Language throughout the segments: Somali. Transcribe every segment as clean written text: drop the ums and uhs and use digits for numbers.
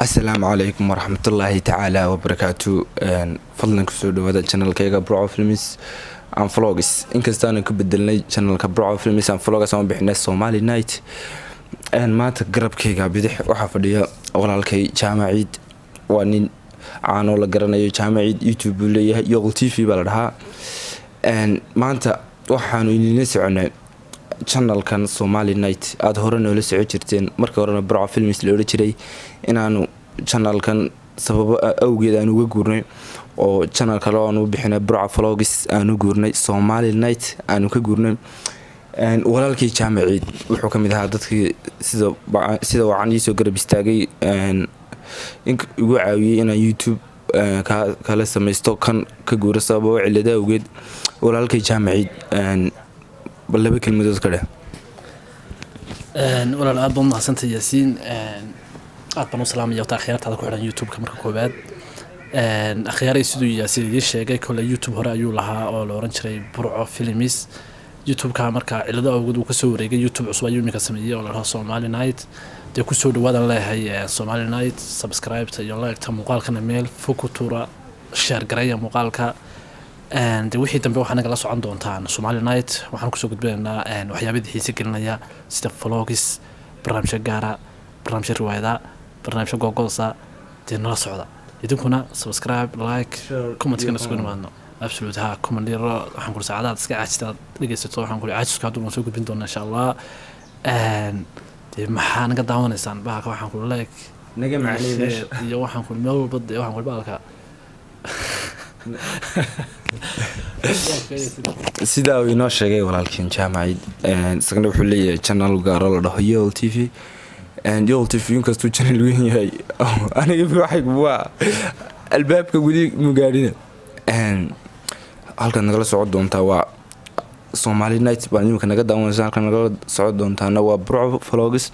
Asalaamu calaykum waraxmatullaahi tacaala wabarakaatu. Fadlan kusoo dhawaada channelkayga Burco Films and Vlogs. Inkastaanan ku bedelnay channelka Burco Films and Vlogs aan bixinay Somali Night. Maanta garabkayga bidix waxaa fadhiya walaalkay Jaamaciid. Waa nin caanoo la garanayo. Jaamaciid YouTube buu leeyahay, Yoqol TV baa la dhahaa. Maanta waxaanu idinla soconay channelkan Somali Night aada hore noola soco jirteen, markii horena Burco Films la odhan jiray, inaanu channelkan sababo awgeed aan uga guurnay oo channel kale aanu bixinay Burco Vlogs aanu guurnay, Somali Night aanu ka guurnay. Walaalkii Jaamaciid wuxuu ka mid ahaa dadkii sida wacan iisoo garab istaagay, igu caawiyey inaan YouTube kala samaysto, kan ka guuro sababo cilada awgeed. Walaalkay Jaamaciid, bal laba kelmadood ka dheh. Walaal, aad baad umahadsantay Yaasiin. Aad baan u salaamaya wata akhyaartaada ku xidhan YouTube-ka. Marka koowaad, akhyaaray, siduu Yaasiin idiin sheegay, kole YouTube hore ayuu lahaa oo la oran jiray Burco Films. YouTube-ka marka cilado awgeed uu kasoo wareegay, YouTube cusub ayuu iminka sameeyey oo la dhaho Somali Night. Dee kusoo dhawaadan leeyahay Somali Night. Subscribe-ta iyo like-ta, muuqaalkana meel fog ku tuura, share gareeya muuqaalka. De wixii dambe waxaa nagala socon doontaan Somali Night. Waxaan kusoo gudbinaynaa waxyaabadii xiise gelinaya, sida vlogs, barnaamijyo gaara, barnaamijyo riwaayada, barnaamijyo googoosa. Dee nala socda idinkuna, subscribe, like, commentkana isku nimaadno. Absolute ha comment yaro. Waxaan kuri saacadaad iska caajista dhegeysato, waxaan kuri caajisku hadduu waan soo gudbin doonaa insha Allah. Dee maxaa naga daawanaysaan bahalka? Waxaan kuri like naga iyo waxaan kuri meel walba. Dee waxaan kuri bahalka. Sidaa uu inoo sheegay walaalkiin Jaamacid, isagana wuxuu leeyahay channel gaaro la dhaho Yol TV. Yol TV inkastuu channel weyn yahay, aniga waxay waa albaabka weli mugaadhina. Halkaad nagala socon doontaa waa Somali Night baa imika naga daawanaysa. Halkaad nagala socon doontaana waa Burco Vlogs.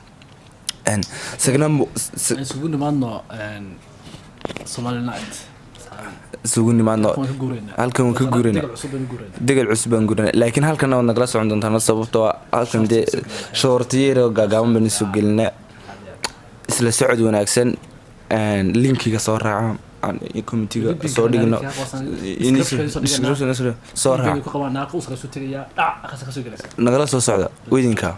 Isagana isugu nimaadno Somali Night. Isugu nimaadno. Halkan waan ka guurayna, degal cusub baan guurayna, laakiin halkan waad nagala socon doontaan, sababtoo halkan dee shortiyeer oo gaagaaban baan soo gelinaa. Isla socod wanaagsan. Linkiga soo raaca, commentiga soo dhigno, soo raac, nagala soo socda weydinka.